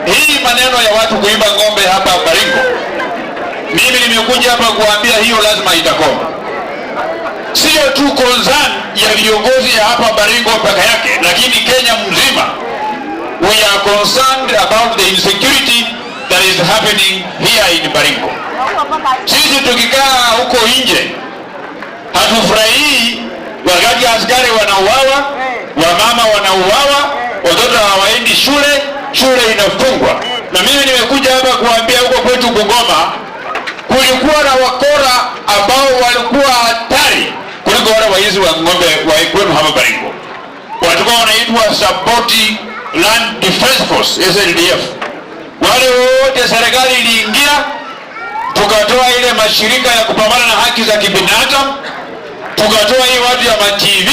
Hii maneno ya watu kuiba ng'ombe hapa Baringo, mimi nimekuja hapa kuambia hiyo lazima itakoma. Sio tu concern ya viongozi ya hapa Baringo peke yake, lakini Kenya mzima, we are concerned about the insecurity that is happening here in Baringo. Sisi tukikaa huko nje hatufurahii wakati askari wanauawa, wamama wanauawa, watoto hawaendi shule, shule inafungwa. Na mimi nimekuja hapa kuambia huko kwetu Bungoma kulikuwa na wakora ambao walikuwa hatari kuliko wale waizi wa ng'ombe wa kwenu hapa Baringo. Walikuwa wanaitwa Saboti Land Defense Force, SLDF. Wale wote serikali iliingia, tukatoa ile mashirika ya kupambana na haki za kibinadamu, tukatoa hii watu ya ma-TV,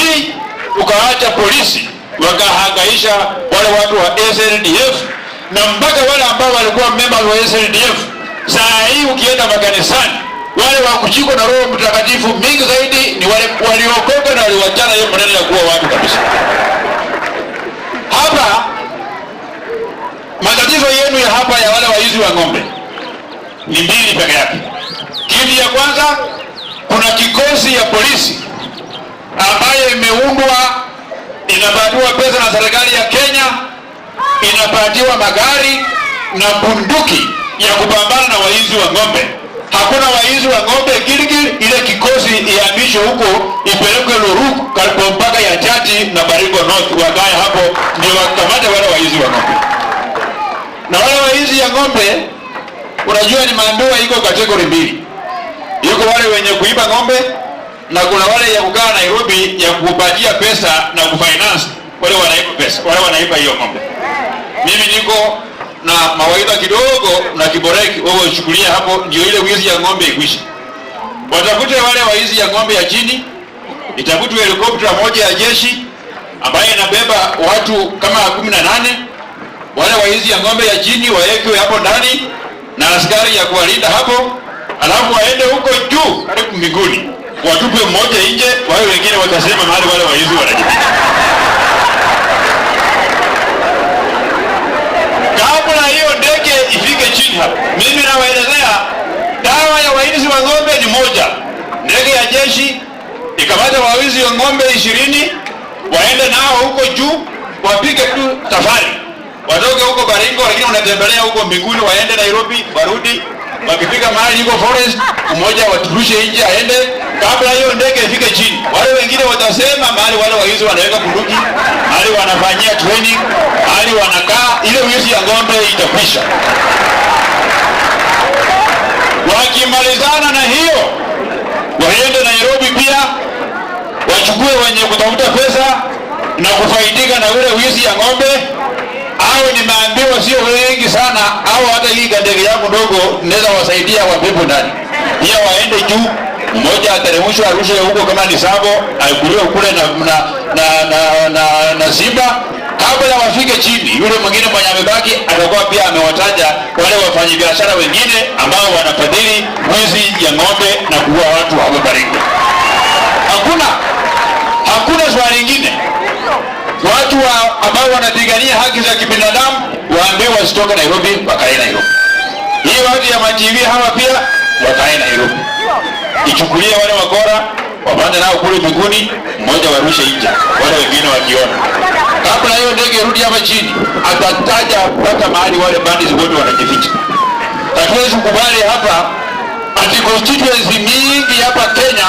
tukaacha polisi wakahangaisha wale watu wa SLDF, na mpaka wale ambao walikuwa members wa SLDF. Saa hii ukienda makanisani, wale wa kushikwa na Roho Mtakatifu mingi zaidi ni wale waliokoka na waliwachana hiyo maneno ya kuua watu kabisa. Hapa matatizo yenu ya hapa ya wale waizi wa ng'ombe ni mbili peke yake. Kitu ya kwanza, kuna kikosi ya polisi ambayo imeundwa, inapatiwa pesa na serikali ya Kenya, inapatiwa magari na bunduki ya kupambana na waizi wa ng'ombe. Hakuna waizi wa ng'ombe Gilgil, ile kikosi ihamishwe huko ipelekwe Loruk karibu mpaka ya Chati na Baringo North, wakae hapo ndio wakamate wale waizi wa ng'ombe. Na wale waizi ya ng'ombe, unajua nimeambiwa iko category mbili. Yuko wale wenye kuiba ng'ombe na kuna wale ya kukaa Nairobi ya kupatia pesa na kufinance wale wanaiba pesa, wale wanaiba hiyo ng'ombe. Mimi niko na mawaidha kidogo na Kiborek, wewe uchukulia hapo, ndio ile wizi ya ng'ombe ikwishe. Watafute wale waizi ya ng'ombe ya chini, itafutwe helikopta moja ya jeshi ambayo inabeba watu kama 18. Wale waizi ya ng'ombe ya chini wawekwe hapo ndani na askari ya kuwalinda hapo, alafu waende huko juu karibu mbinguni, watupe mmoja nje, wale wengine watasema mahali wale waizi wanajificha. Kabla hiyo ndege ifike chini hapo, mimi nawaelezea dawa ya waizi wa ng'ombe ni moja. Ndege ya jeshi ikamata waizi wa ng'ombe 20, waende nao huko juu, wapige tu safari, watoke huko Baringo, lakini wanatembelea huko mbinguni, waende Nairobi, warudi. Wakifika mahali iko forest, mmoja waturushe nje aende, kabla hiyo ndege ifike chini. Wale wengine watasema mahali wale waizi wanaweka bunduki, mahali wanafanyia training, mahali wanakaa, ile wizi ya ng'ombe itakwisha. Wakimalizana na hiyo, waende Nairobi pia wachukue wenye kutafuta pesa na kufaidika na ule wizi ya ng'ombe. Au nimeambiwa sio wengi sana, au hata hii ndege yangu ndogo naweza wasaidia wapepo ndani pia, waende juu, mmoja ateremshwe arushwe huko kama ni Sabo, aikuliwe kule na simba kabla wafike chini. Yule mwingine mwenye amebaki atakuwa pia amewataja wale wafanyabiashara wengine ambao wanafadhili wizi ya ng'ombe na kuua watu hapa Baringo. Hakuna swali lingine. Watu ambao wanapigania haki za kibinadamu waambiwe wasitoke Nairobi, wakae Nairobi. Hii watu ya ma-TV hawa pia wakae Nairobi. Ichukulie wale wakora wapande nao kule mbinguni, mmoja warushe nje, wale wengine wakiona. Kabla hiyo ndege irudi hapa chini, atataja mpaka mahali wale bandits wote wanajificha. Hatuwezi kukubali hapa ati constituency mingi hapa Kenya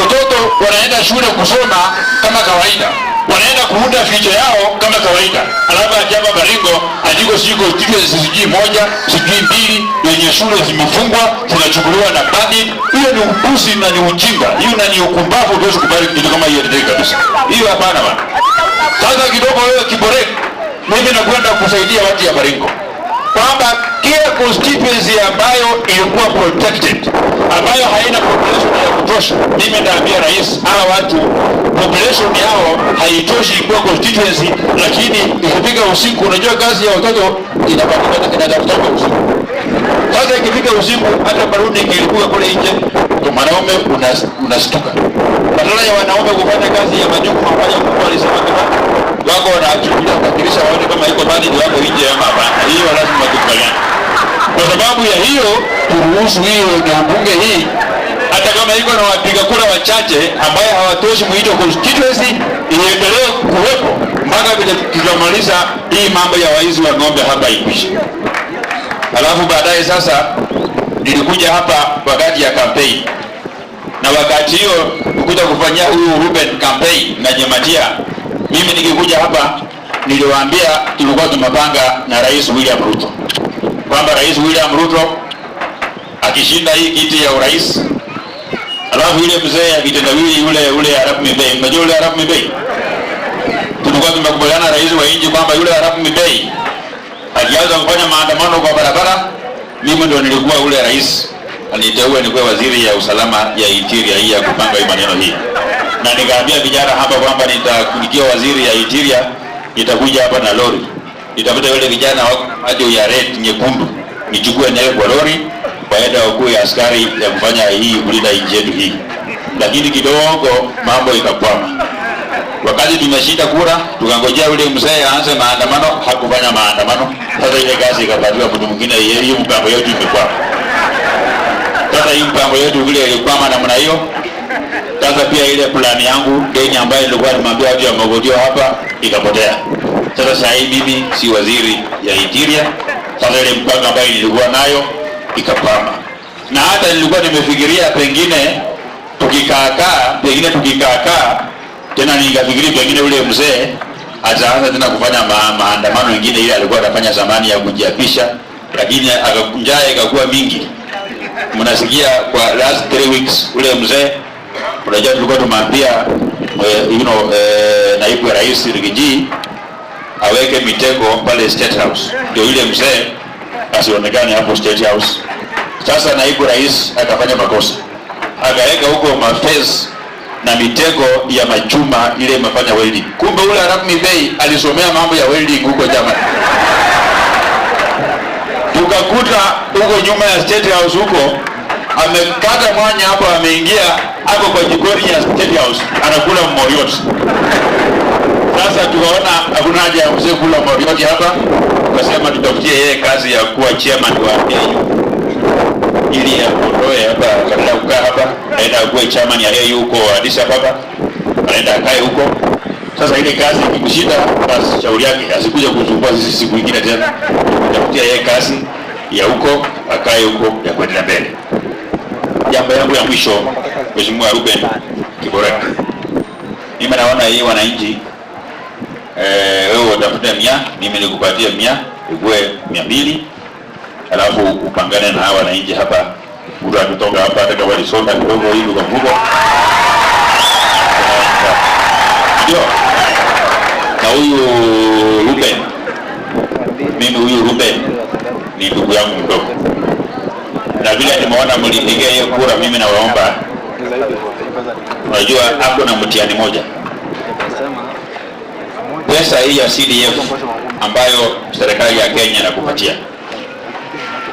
watoto wanaenda shule kusoma kama kawaida, wanaenda kuunda future yao kama kawaida, alafu ati hapa Baringo atiko sijui constituency sijui moja sijui mbili yenye shule zimefungwa zinachukuliwa na bandit. Hiyo ni upuzi na ni ujinga, hiyo na ni ukumbavu. Huwezi kubali kitu kama hiyo endelee kabisa, hiyo hapana bana. Sasa kidogo wewe Kiborek, mimi nakwenda kusaidia watu ya Baringo kwamba kila constituency ambayo ilikuwa protected, ambayo haina population ya kutosha, mimi naambia rais, hawa watu population yao haitoshi kuwa constituency, lakini ikifika usiku, unajua kazi ya watoto inapatikana inatafutwa usiku. Sasa ikifika usiku, hata barudi ikilikuwa kule nje, mwanaume unastuka. Badala ya wanaume kufanya kazi ya majukumu ambayo Mungu alisema kama wako wanachukulia kadirisha waone kama iko bado. nyumbani ndio wako nje ama hapana. Hiyo lazima tukubaliane. Kwa sababu ya hiyo, turuhusu hiyo eneo bunge hii, hata kama iko na wapiga kura wachache ambaye hawatoshi Mwito constituency, iendelee kuwepo mpaka vile tutamaliza hii mambo ya waizi wa ng'ombe hapa ikwishe. Alafu baadaye sasa nilikuja hapa wakati ya campaign, na wakati hiyo kuja kufanyia huyu Ruben campaign na Jematia. Mimi nikikuja hapa niliwaambia tulikuwa tumepanga na Rais William Ruto kwamba Rais William Ruto akishinda hii kiti ya urais, alafu yule mzee akitendawili yule ule Arap Mibei, unajua yule Arap Mibei, tulikuwa tumekubaliana na rais wa nchi kwamba yule Arap Mibei akianza kufanya maandamano kwa barabara, mimi ndio nilikuwa ule rais aliteua nikuwe waziri ya usalama ya interior hii ya kupanga hii maneno hii, na nikaambia vijana hapa kwamba nikiwa waziri ya interior nitakuja hapa na lori, nitafuta yule vijana wako macho ya red nyekundu, nichukue naye kwa lori, waenda wakuwe askari ya kufanya hii kulinda nchi yetu hii. Lakini kidogo mambo ikakwama. Wakati tumeshinda kura, tukangojea yule mzee aanze maandamano, hakufanya maandamano. Sasa ile kazi ikapatiwa mtu mwingine, hiyo mpango yetu imekwama. Sasa hii mpango yetu vile ilikwama namna hiyo. Sasa pia ile plani yangu deni ambayo nilikuwa nimwambia watu ya Mogotio hapa ikapotea. Sasa sasa hii mimi si waziri ya interior. Sasa ile mpango ambayo nilikuwa nayo ikakwama, na hata nilikuwa nimefikiria pengine tukikaakaa, pengine tukikaakaa tena, nikafikiri pengine ule mzee ataanza tena kufanya maandamano mengine ile alikuwa anafanya zamani ya kujiapisha, lakini njaa ikakuwa mingi. Mnasikia kwa last 3 weeks ule mzee, unajua tulikuwa tumwambia naibu ya rais Riggy G aweke mitego pale State House, ndio yule mzee asionekane hapo State House. Sasa naibu rais akafanya makosa, akaweka huko mafence na mitego ya machuma ile imefanya welding. Kumbe ule Arap Mibei alisomea mambo ya welding huko Germany. Tukakuta huko nyuma ya State House huko amekata mwanya hapo, ameingia hapo kwa jikoni ya State House anakula moriot. Sasa tukaona hakuna haja ya mzee kula moriot hapa, tukasema tutafutie yeye kazi ya kuwa chairman wa AU ili aondoe hapa, badala ya kukaa hapa aenda akuwe chairman ya AU huko Addis Ababa, anaenda akae huko. Sasa ile kazi ikimshinda, basi shauri yake, asikuja kusumbua sisi siku nyingine tena. Tafutia yeye kazi ya huko, akae huko ya kuendelea mbele. Jambo yangu ya mwisho, Mheshimiwa Ruben Kiborek, mimi naona hii wananchi wewe utafute 100, mimi nikupatie 100, ikuwe 200, alafu upangane na hawa wananchi hapa. Mtu akitoka hapa hata kama alisonga kidogo hivi kwa mfuko, ndio. Na huyu Ruben, mimi huyu Ruben ni ndugu yangu mdogo, na vile nimeona mlipigia hiyo kura, mimi nawaomba, unajua hapo na mtihani moja, pesa hii ya CDF ambayo serikali ya Kenya inakupatia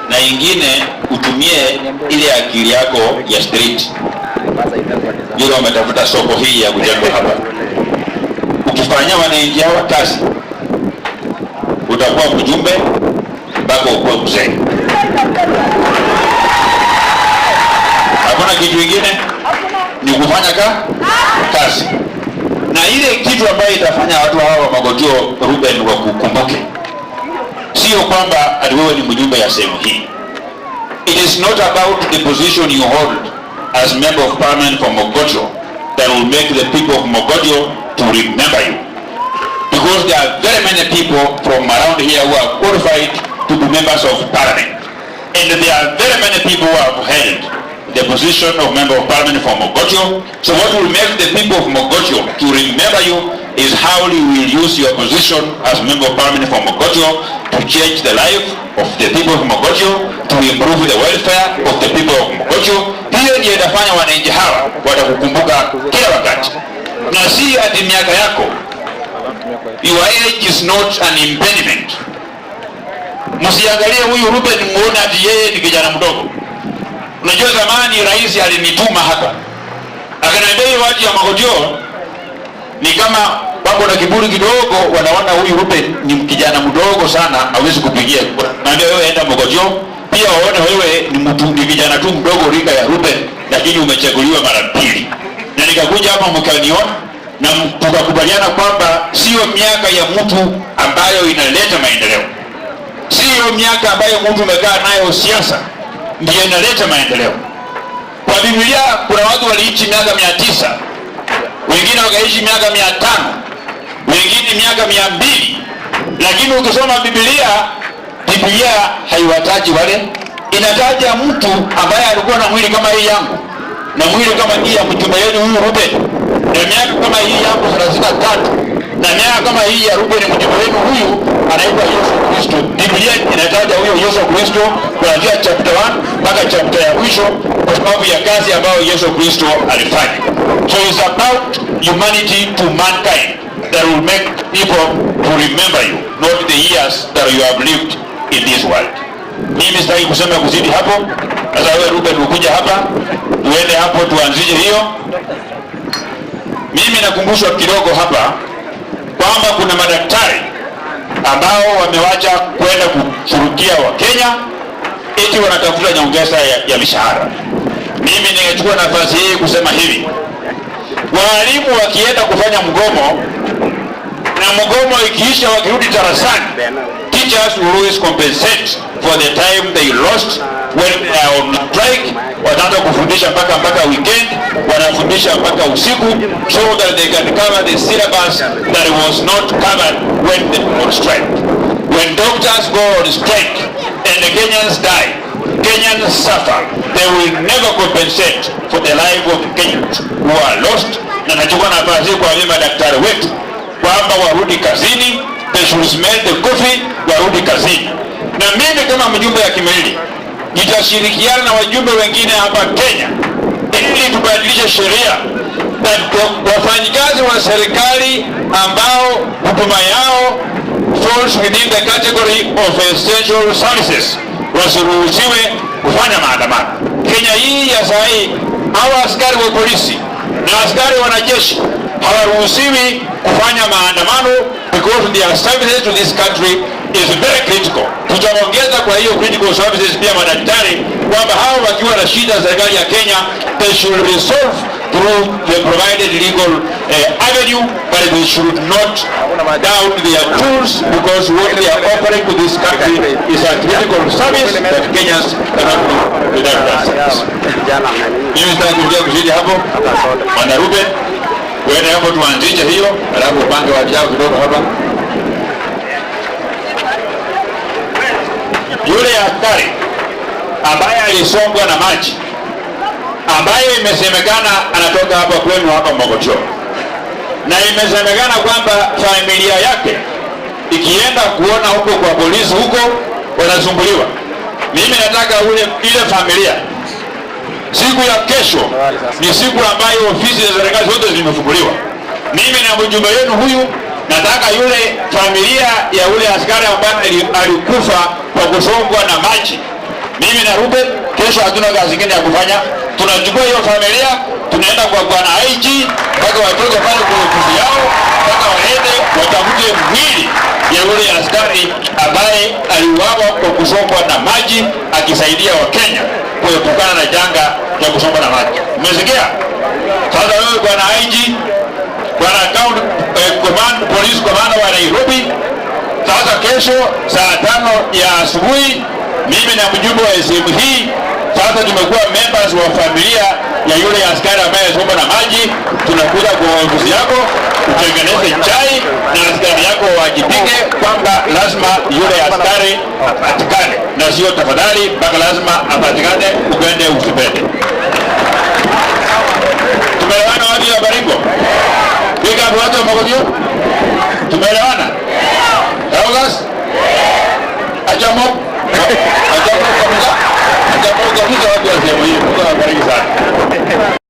na ingine utumie ile akili yako ya street, vile wametafuta soko hii ya kujengwa hapa. Ukifanyia wananchi hawa kazi, utakuwa mjumbe mpaka ukuwe mzee. Hakuna kitu kingine, ni kufanya kazi na ile kitu ambayo itafanya watu hawa wa Mogotio, Ruben, wakukumbuke, sio kwamba ati wewe ni mjumbe ya sehemu hii. It is not about the position you hold as member of parliament for Mogotio that will make the people of Mogotio to remember you. Because there are very many people from around here who are qualified to be members of parliament. And there are very many people who have held the position of member of parliament for Mogotio. So what will make the people of Mogotio to remember you is how you will use your position as member of parliament for Mogotio to change the life of the people of Mogotio, to improve the welfare of the people of Mogotio. Hiyo ndiyo itafanya wananchi hawa watakukumbuka kila wakati, na si ati miaka yako. Your age is not an impediment. Msiangalie huyu Ruben muone ati yeye ni kijana mdogo. Unajua zamani rais alinituma hapa akaniambia, hiyo watu ya Mogotio Ni kama wako na kiburi kidogo, wanaona huyu Ruben ni kijana mdogo sana, hawezi kupigia kura. Naambia wewe enda Mogotio, pia waone wewe ni mtu, ni kijana tu mdogo rika ya Ruben, lakini umechaguliwa mara pili. Na nikakuja hapa mkaniona na tukakubaliana kwamba sio miaka ya mtu ambayo inaleta maendeleo, sio miaka ambayo mtu umekaa nayo siasa ndiyo inaleta maendeleo. Kwa Biblia kuna watu waliishi miaka 900, wengine wakaishi miaka 500, wengine miaka 200, lakini ukisoma Biblia, Biblia haiwataji wale, inataja mtu ambaye alikuwa na mwili kama hii yangu na mwili kama hii ya mjumbe wenu huyu Ruben, na miaka kama hii yangu 33, na miaka kama hii ya Ruben mjumbe wenu huyu anaitwa Yesu Kristo. Biblia inataja huyo Yesu Kristo kuanzia chapter 1 mpaka chapter ya mwisho kwa sababu ya kazi ambayo Yesu Kristo alifanya. So it's about humanity to mankind that will make people to remember you, not the years that you have lived in this world. Mimi sitaki kusema kuzidi hapo. Sasa wewe Ruben ukuja hapa, tuende hapo tuanzishe hiyo. Mimi nakumbushwa kidogo hapa kwamba kuna madaktari ambao wamewacha kwenda kushurukia Wakenya eti wanatafuta nyongeza ya mishahara. Mimi ningechukua nafasi hii kusema hivi, walimu wakienda kufanya mgomo na mgomo ikiisha, wakirudi darasani, teachers will always compensate for the time they lost when they are on strike. Wataanza kufundisha mpaka weekend, wanafundisha mpaka usiku, so that they can cover the syllabus that was not covered when they were on strike. When doctors go on strike and the Kenyans die, Kenyans suffer, they will never compensate for the life of Kenyans who are lost. Na nachukua nafasi hii kuambia madaktari wetu kwamba warudi kazini, they should smell the coffee, warudi kazini. Na mimi kama mjumbe ya Kimilili nitashirikiana na wajumbe wengine hapa Kenya ili tubadilishe sheria that wafanyikazi wa serikali ambao huduma yao falls within the category of essential services wasiruhusiwe kufanya maandamano. Kenya hii ya saa hii, hawa askari wa polisi na askari wanajeshi hawaruhusiwi kufanya maandamano because their services to this country is very critical. Tutaongeza kwa hiyo critical services pia madaktari, kwamba hao wakiwa na shida serikali ya Kenya, they should resolve through the provided legal avenue, but they should not down their tools because what they are offering to this country is a critical service that Kenyans cannot do without that service. Mimi sitaki kuongea kuzidi hapo. Bwana Ruben, uende hapo tuanzishe hiyo, alafu upange wajao kidogo hapa. Yule askari ambaye alisombwa na maji, ambaye imesemekana anatoka hapa kwenu hapa Mogotio, na imesemekana kwamba familia yake ikienda kuona huko kwa polisi huko wanasumbuliwa. Mimi nataka ile familia siku ya kesho ni siku ambayo ofisi za serikali zote zimefunguliwa. Mimi na mjumbe wenu huyu nataka yule familia ya yule askari ambaye alikufa kwa kusombwa na maji, mimi na Ruben kesho hatuna kazi nyingine ya kufanya. Tunachukua hiyo familia tunaenda kwa bwana IG mpaka watoke pale kwa ofisi yao, mpaka waende watafute mwili ya yule askari ambaye aliuawa kwa kusombwa na maji akisaidia Wakenya kuepukana na janga ya kusombwa na maji. Umesikia? Sasa wewe bwana IG, bwana county command, police commander wa Nairobi, sasa kesho saa 5 ya asubuhi mimi na mjumbe wa sehemu hii sasa tumekuwa members wa familia ya yule askari ambaye alisombwa na maji. Tunakuja kwa ofisi yako utengeneze chai na askari yako wajibike kwamba lazima yule askari apatikane, na sio tafadhali, mpaka lazima apatikane, upende usipende. Tumeelewana watu wa Baringo? Piga hapo watu wa Mogotio. Tumeelewana? August? Achamo. Achamo kabisa. Achamo kabisa watu wa sehemu hiyo.